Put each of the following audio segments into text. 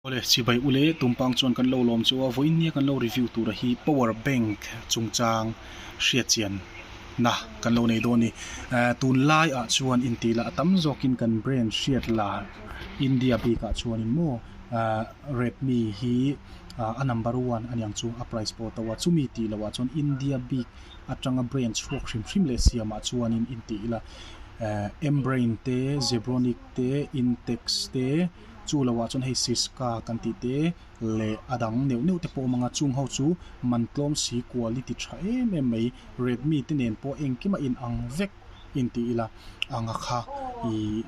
Awle, chibai ule tumpang chuan kan lo lawm chu a, vawiin nia kan lo review tura hi power bank chungchang hriatchian na kan lo nei dawn a ni. Eh tunlai ah chuan intih lah tam zawkin kan brand hriat lar India bikah chuanin maw eh Redmi hi a number one a niang chu a price pawh a to a, chumi tih loh ah chuan India bik atanga brand chhuak hrim hrim leh siamah chuanin intih ila eh Ambrane te Zebronic te Intex te. Chu lo ah chuan hei Siska kan tih te leh a dang neuh neuh te pawh a awm ang a, chung ho chu man tlawm si quality tha em em mai Redmi te nen pawh engkim a inang vek intih ila anga kha ih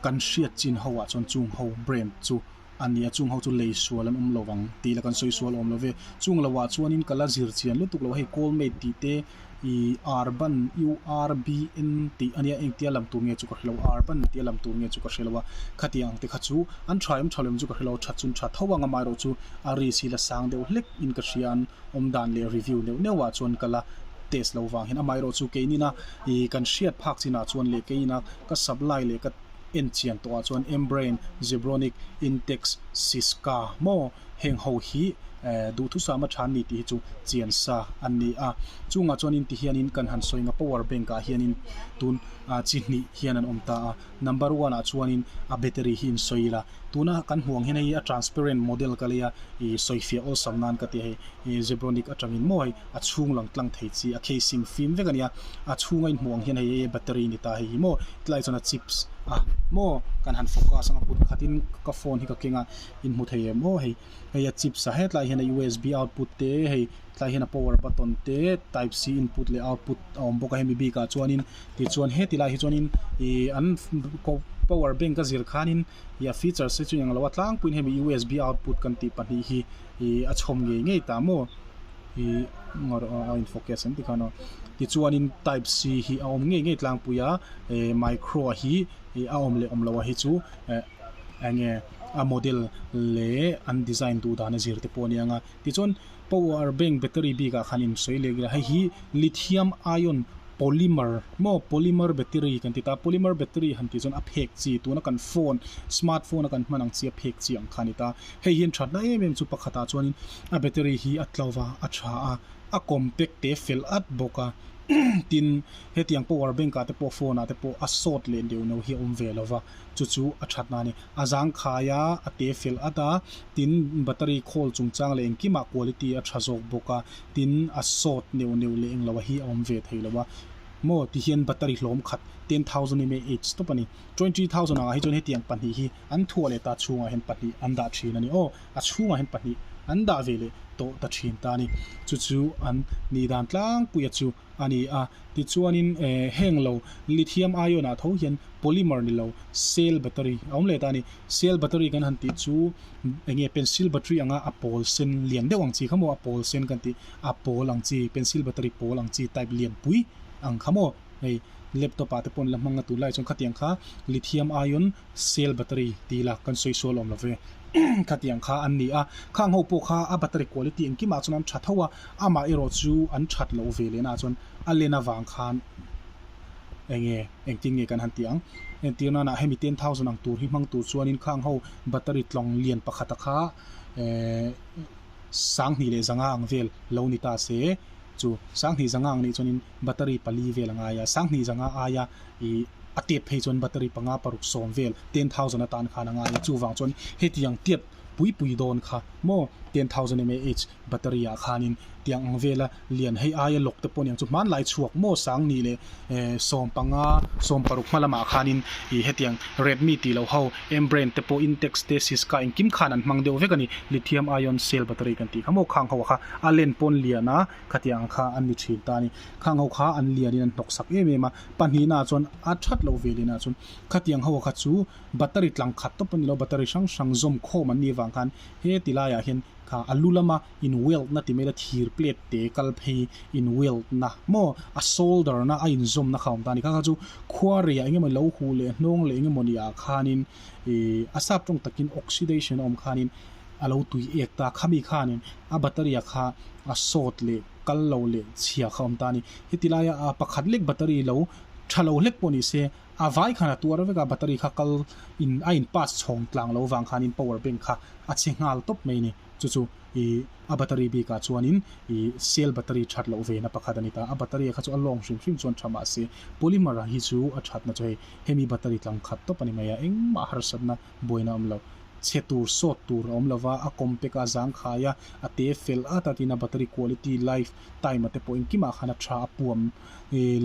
kan hriat chin ho ah chuan chung ho brand chu a ni a, chung ho chu lei sual an awm lo vang tih ila kan sawi sual awm lo ve. Chung lo ah chuanin ka la zir chian lutuk lo a, hei Colmate tih te. Ih Urban U R B N tih a nia engtia lam tur nge chu ka hrelo Urban tia lam tur nge chu ka hrelo a khatiang ang te kha chu an tha em tha lo em chu ka hrelo that chun tha tho ang amaherawh chu a risk hi la sang deuh hlek in ka hria an awm dan leh review neuh neuh ah chuan ka la test lo vang hian amaherawh chu keinin a ih kan hriat phak chinah chuan leh keinin a ka supply leh ka en chian tawh ah chuan Embrain Zebronic Intex Syska maw. Heng ho hi duhthusam a tha an ni tih hi chu chian sa an ni a. Chungah chuanin ti hianin kan han sawi ang a power bank ah hianin tun chi hnih hian an awm ta a. Number one ah chuanin a battery hi in sawi ila. Tuna kan hmuh ang hian hei a transparent model ka lei a, ih sawifiah awlsam nan ka ti a hei. Ih Zebronic atangin maw hei a chhung lang tlang thei chi a casing fim vek a nia. A chhunga in hmuh ang hian hei hei battery ni ta hei hi maw tlai chuan a chips a maw kan han focus ang a kut khatin ka phone hi ka keng a. In hmu thei em aw hei hei a chips a hetlai hian a usb output te hei tlai hian a power button te type c input leh output a awm bawk a hemi bikah chuanin tichuan heti lai hi chuanin ih an power bank a zir khanin ih a features te chu englo a tlangpuiin hemi usb output kan tih pahnih hi ih a chhawm ngei ngei ta maw ih a in focus an ti khan aw tichuanin type c hi a awm ngei ngei tlangpui a eh micro hi ih a awm leh awm loh a hi chu eh. Enge a model leh an design duh dan a zir te pawh a ni ang a tichuan power bank battery bik ah khan in sawi leh ila hei hi lithium ion polymer maw polymer battery kan ti ta polymer battery han tih chuan a phek chi tuna kan phone smart phone a kan hman ang chi a phek chi ang kha a ni ta hei hian thatna em em chu pakhat ah chuanin a battery hi a tlo va a tha a a compact te fel at bawk a tin hetiang power bank ah te pawh phone ah te pawh a sawt leh deuh no hi a awm ve lo va. Chu chu a thatna a ni. A zangkhai a, a te fel at a, tin battery khawl chungchang leh engkimah quality a tha zawk bawk a, tin a sawt neuh neuh leh englo a hi a awm ve thei lo a. Maw tihian battery hlawm khat 10,000 mAh tawp a ni. 20,000 angah hi chuan hetiang pahnih hi an thuah leh ta chhungah hian pahnih an dah thin a ni. Aw a chhungah hian pahnih an dah ve leh tawh ta thin ta a ni. Chu chu an nih dan tlangpuia chu. a ni a. Tichuanin eh heng lo lithium ion ah tho hian polymer ni lo cell battery a awm leh ta a ni. Cell battery kan han tih chu eng nge pencil battery anga a pawl sen lian deuh ang chi kha maw a pawl sen kan tih a pawl ang chi pencil battery pawl ang chi type lian pui ang kha maw hei laptop ah te pawh an la hmang a tunlai chuan khatiang kha lithium ion cell battery tih ila kan sawi sual awm lo ve khatiang kha an ni a. Khang ho pawh kha a battery quality engkimah chuan an tha tho a. Amah erawh chu an that loh ve lehna ah chuan a len avang khan enge engtin nge kan han tih ang. Entir nana hemi 10,000 ang tur hi hmang tur chuanin khang ho battery tlawng lian pakhata kha eh sanghnih leh zanga ang vel lo ni ta se chu sanghnih zanga ang nih chuanin battery pali vel a ngai a, sanghnih zanga aia ih a tep phei chuan battery panga paruk sawm vel 10,000 atan khan a ngai a chuvang chuan hetiang tiat pui pui dawn kha maw 10,000 mAh Battery ah khanin tiang ang vela lian hei aia lawk te pawh aniang chu hmanlai chhuak maw sang ni leh eh 15 16 hma lamah khanin ih hetiang Redmi tih loh ho Ambrane te pawh Intex te Syska engkim khan an hmang deuh vek a ni lithium ion cell battery kan tih kha maw khang ho kha a len pawn lian a khatiang ang kha an ni thin ta a ni khang ho kha an lianin an hnawk sak em em a pahnihna ah chuan a that loh ve lehna ah chuan khatiang ho kha chu battery tlang khat tawp a ni lo battery hrang hrang zawm khawm an nih avang khan he ti laiah hian Kha a lu lama in weld na ti mai la thir plate te kal phei in weld na maw a solder na a inzawm na kha a awm ta a ni. Kha kha chu khuarei ah engemaw lo huh leh hnawng leh engemaw ni ah khanin ih a sap tawng takin oxidation a awm khanin a lo tui ek ta khami khanin a battery ah kha a sawt leh kal lo leh chhia kha a awm ta a ni. Heti laia a pakhat lek battery lo tha lo hlek pawh ni se. A vai khan a tuar vek a, battery kha kal in a in pass chhawng tlang lo vang khanin power bank kha a chhe nghal tawp mai a ni. Chu chu ih a battery bikah chuanin ih cell battery that loh ve na pakhat a ni ta. A battery kha chu a lawng hrim hrim chuan tha mahse polymer ah hi chu a thatna chu hei hemi battery tlang khat tawp a ni mai a, engmah harsatna buaina a awm lo. Chhe tur sawt tur a awm lo va, a compact a zangkhai a, a te fel at at in a battery quality life time a te pawh engkimah khan a tha a puam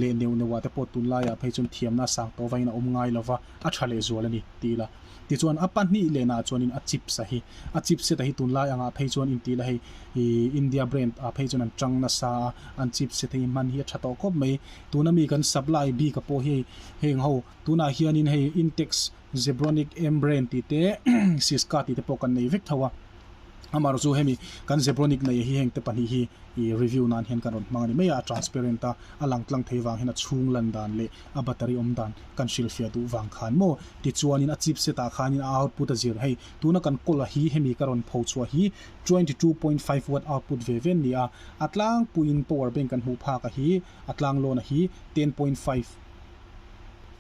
leh neuh neuh ah te pawh tunlaiah phei chuan thiamna a sang tawh vangin a awm ngai lo va, a tha leh zual a ni ti ila. Tichuan a pahnih lehna ah chuanin a chips a hi, a chipset a hi tunlai angah phei chuan intih la hei ih India brand ah phei chuan an tang nasa a, an chipset hi hman hi a tha tawh khawp mai. Tuna mi kan supply bik a pawh hi heng ho tunah hianin hei Intex, Zebronic, M brand tih te Syska tih te pawh kan nei vek tho a. Amaherawhchu chu hemi kan Zebronic nei hi heng te pahnih hi ih review nan hian kan rawn hmang a ni mai a, a transparent a, a lang tlang thei vang hian a chhung lan dan leh a battery awm dan kan hrilhfiah duh vang khan maw tichuanin a chipset ah khanin a output a zir hei tuna kan kawl a hi hemi ka rawn pho chhuah hi 22.5 watt output ve ve an ni a, a tlangpuiin power bank kan hmuh phak a hi a tlang lawn a hi 10.5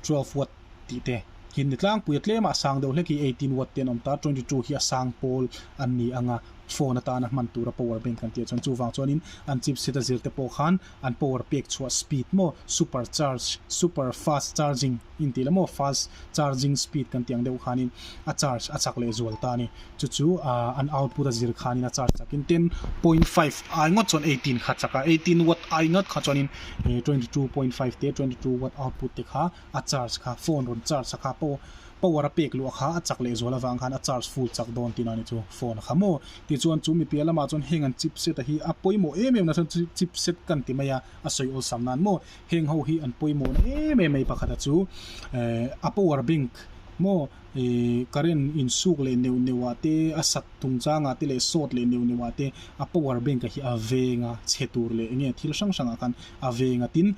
12 watt tih te hi an ni tlangpui a tlem a a sang deuh hlek hi 18 watt te an awm ta 22 hi a sang pawl an ni ang a phone atana hman tura power bank kan tih ah chuan chuvang chuanin an chipset a zir te pawh khan an power pek chhuah speed maw super charge super fast charging in tih la maw fast charging speed kan tih ang deuh khanin a charge a chak leh zual ta a ni chu chu ah an output a zir khanin a charge chakin 10.5 ai ngawt chuan 18 kha chak a 18 watt ai ngawt kha chuanin 22.5 te 22 watt output te kha a charge kha phone rawn charge a kha pawh power a pek luh a kha a chak leh zual avang khan a charge full chak dawn tihna a ni chu phone a kha maw tichuan chu mi piah lamah chuan heng an chipset a hi a pawimawh em em na chuan chipset kan ti mai a a sawi awlsam nan maw heng ho hi an pawimawh na em em mai pakhat a chu eh a power bank maw ih current insuk leh neuh neuh ah te a sat tung changah te leh sawt leh neuh neuh ah te a power bank a hi a veng a chhe tur leh eng nge thil hrang hrang ah khan a veng a tin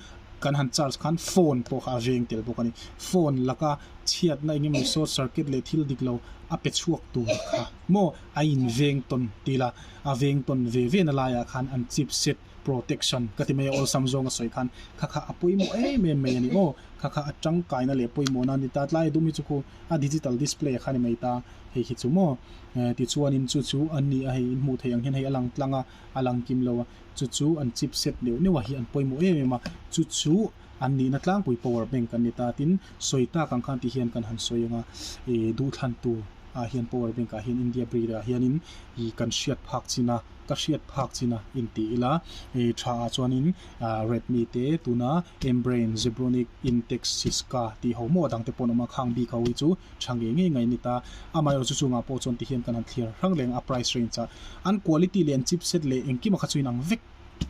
kan han charge khan phone pawh kha a veng tel bawk a ni. Phone laka chhiatna eng emaw short circuit leh thil dik lo a pe chhuak tur kha maw a inveng tawn ti la, a veng tawn ve ve na laiah khan an chipset protection ka ti mai a awlsam zawng a sawi khan kha kha a pawimawh em em mai a ni aw, kha kha a tangkaina leh pawimawhna a ni ta tlai dum hi chu khu a digital display a kha ni mai ta hei hi chu maw tichuanin chu chu an ni a hei in hmuh theih ang hian hei a lang tlang a a lang kim lo a. Chu chu an chipset neuh neuh a hi an pawimawh em em a, chu chu an nihna tlangpui power bank an ni ta. Tin, sawi tak ang khan ti hian kan han sawi ang a, ih duhthlan tur ah hian power bank ah hian India breed ah hianin ih kan hriat phak chin a, ka hriat phak chin a inti ila, ih tha ah chuanin ah Redmi te tuna Ambrane, Zebronic, Intex, Syska tih ho maw dang te pawh an awm a, khang bik ho hi chu tha ngei ngei ngaih a ni ta. Amaherawhchu chungah pawh chuan tihian kan han thlir hrang leh ang a price range ah an quality leh an chipset leh engkim a kha chu inang vek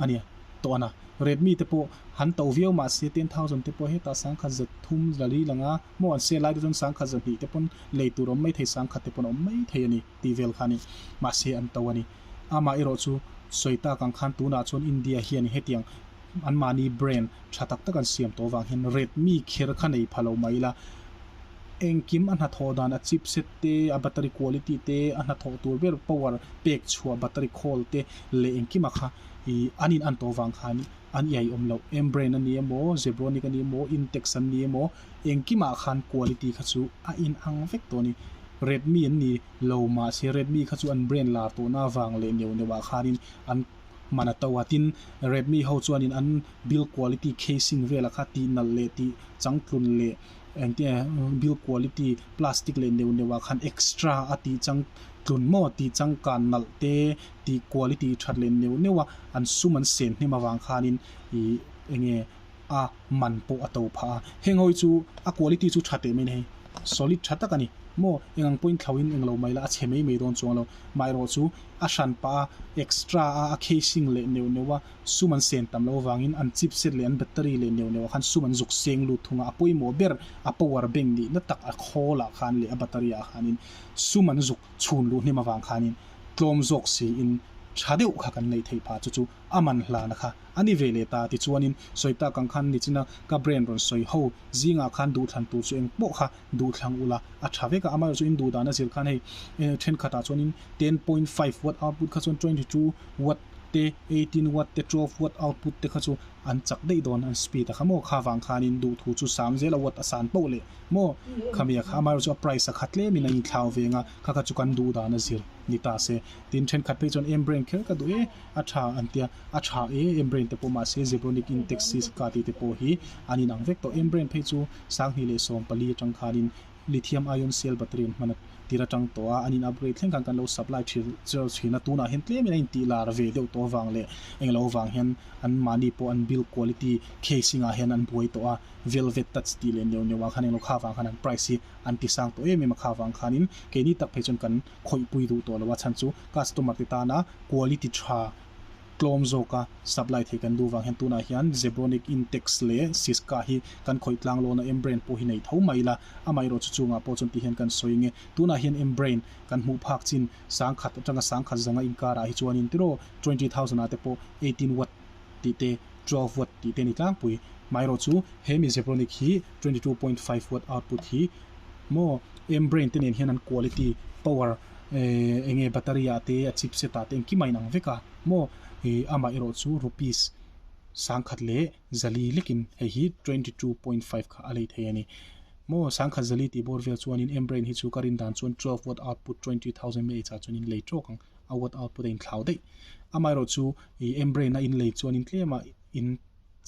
a nia tawh a na. Redmi te pawh han to viau mahse 10,000 te pawh hetah sangkhat za thum la li lang a maw an sale lai te chuan sangkhat za hnih te pawn lei tur a awm mai thei sangkhat te pawn a awm mai thei a ni tih vel kha a ni. Mahse an to a ni. Amaherawhchu chu sawi tak ang khan tunah chuan India hian hetiang anmahni brand tha tak tak an siam tawh avang hian Redmi kher kha nei pha lo mai ila engkim a hnathawh dan a chipset te a battery quality te a hnathawh tur ber power pek chhuah battery khawl te leh engkima kha ih an in an tawh avang khan an iai awm loh Ambrane a ni emaw Zebronic a ni emaw Intex an ni emaw engkimah khan quality kha chu a in ang vek tawh a ni Redmi an ni lo mahse Redmi kha chu an brand lar tawhna avang leh neuh neuh ah khanin an man a to a tin Redmi ho chuanin an build quality casing velah kha tih nalh leh tih changtlun leh engti build quality plastic leh neuh neuh ah khan extra a tih changtlun maw tih changkan nalh te tih quality that leh neuh neuh a an sum an sen hnem avang khanin ih enge a man pawh a to phah a heng ho hi chu a quality chu tha teh mai a ni hei solid tha tak a ni maw eng ang pawhin thlo in englo mai la a chhe mai mai dawn chuang lo maherawhchu a hran pah a extra a a casing leh neuh neuh a sum an sen tam loh avangin an chipset leh an battery leh neuh neuh ah khan sum an zuk seng lut thung a a pawimawh ber a power bank nih na tak a khawl ah khan leh a battery ah khanin sum an zuk chhun luh hnem avang khanin tlawm zawk siin tha deuh kha kan neih theih phah chu chu a man hlana kha a ni ve leh ta tichuanin sawi tak ang khan nichina ka brand rawn sawi ho zingah khan duhthlan tur chu eng pawh kha duhthlang ula a tha vek a amaherawhchu in duh dan a zir khan hei thenkhatah chuanin 10.5 watt output kha chuan 22 watt. te 18 watt te 12 watt output te kha chu an chak daih dawn an speed a kha maw kha vang khanin duhthu chu sam zel a watt a san poh leh maw khami a kha amaherawhchu a price a kha tlemin a inthlau ve ang a kha kha chu kan duh dan a zir ni ta se tin thenkhat phei chuan em brand kher ka duh e a tha an tia a tha e em brand te pawh mahse Zebronic Intex Syska tih te pawh hi an inang vek tawh em brand phei chu 2014 atang khanin Lithium ion cell battery an hman a tir atang tawh a, an in upgrade thleng khan kan lo supply thin cheu thin a, tunah hian tlemin a intih lar ve deuh tawh avang leh englo avang hian an mahni pawh an build quality casing ah hian an buai tawh a, velvet touch tih leh neuh neuh ah khan englo kha avang khan an price hi an ti sang tawh em em a, kha avang khanin keini tak phei chuan kan khawihpui duh tawh lo a chhan chu customer te tana quality tha tlawm zawka supply thei kan duh vang hian tunah hian Zebronic Intex leh Syska hi kan khawih tlang lawn a Embrain pawh hi nei tho mai ila amaherawh chu chungah pawh chuan tihian kan sawi nge tunah hian Embrain kan hmuh phak chin sangkhat atanga sangkhat zanga inkarah hi chuanin tiraw 20,000 ah te pawh 18 watt tih te 12 watt tih te a ni tlangpui amaherawh chu he mi Zebronic hi 22.5 watt output hi maw Embrain te nen hian an quality power ehh eng nge battery ah te a chipset ah te engkim a inang vek a maw ih amah erawh chu rupees sangkhat leh zali lekin hei hi 22.5 kha a lei thei a ni maw sangkhat zali tih bawr vel chuanin embrain hi chu ka rin dan chuan 12 watt output 20,000 mAh ah chuanin lei tawk ang a watt output a inthlau daih amah erawh chu ih embrain a inlei chuanin tlem a in.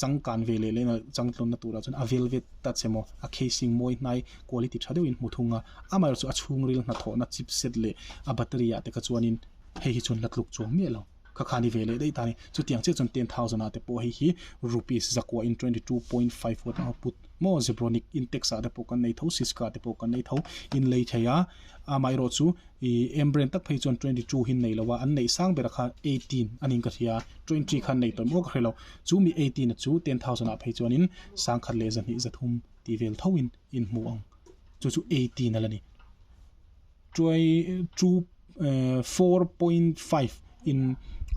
Changkan ve leh lehna changtlawnna turah chuan a velvet touch emaw a casing mawi hnai quality tha deuhin hmu thung a, amaherawhchu a chhungril hnathawhna chipset leh a battery ah te kha chuanin hei hi chuan la tluk chuang miah lo kha kha ni ve leh daih ta a ni. Chutiang chiah chuan 10,000 ah te pawh hei hi rupees zakua in 22.5 watt output maw Zebronic Intex ah te pawh kan nei tho Syska ah te pawh kan nei tho in lei thei a, amaherawhchu Ih em brand tak phei chuan 22 hi an nei lo a, an neih sang berah kha 18 a niin ka hria a, 20 kha an nei tawh maw ka hre lo. Chu mi 18 a chu 10,000 ah phei chuanin sangkhat leh zahnih zathum tih vel thoin in hmu ang. Chu chu 18 a la ni. Tuai two eh 4.5 in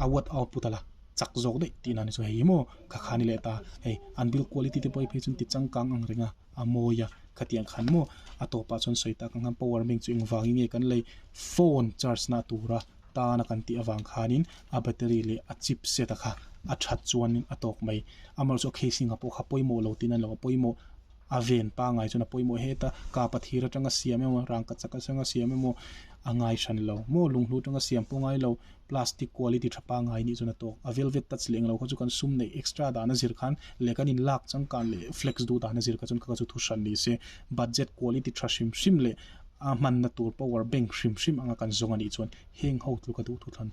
a watt output a la chak zawk daih tihna a ni chu hei hi maw kha kha a ni leh ta. Hei an build quality te pawh hi phei chuan ti changkang ang reng a. a mawi a khatiang khan maw a tawpah chuan sawi tak ang khan power bank chu engvangin nge kan lei phone charge na tura tana kan tih avang khanin a battery leh a chipset a kha a that chuanin a tawk mai amaherawhchu a casing ah pawh kha pawimawh lo tin a lo a pawimawh a ven pangai chuan a pawimawh heta kapa thir atanga siam emaw rangkachak atanga siam emaw a ngai hran lo maw lunghlu atanga siam pawh ngai lo. Plastic quality tha pangngai nih chuan a tawk. A velvet touch leh englo kha chu kan sum neih extra dan a zir khan leh kan in lak changkan leh flex duh dan a zir kha chuan kha kha chu thu hran ni se. Budget quality tha hrim hrim leh a hmanna tur power bank hrim hrim anga kan zawng a nih chuan heng ho tluka duhthuthan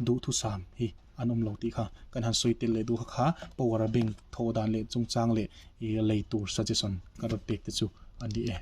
duhthusam hi an awm lo tih kha kan han sawi tel leh duh kha kha power bank thawh dan leh chungchang leh ih lei tur suggestion ka rawn pek te chu a ni e.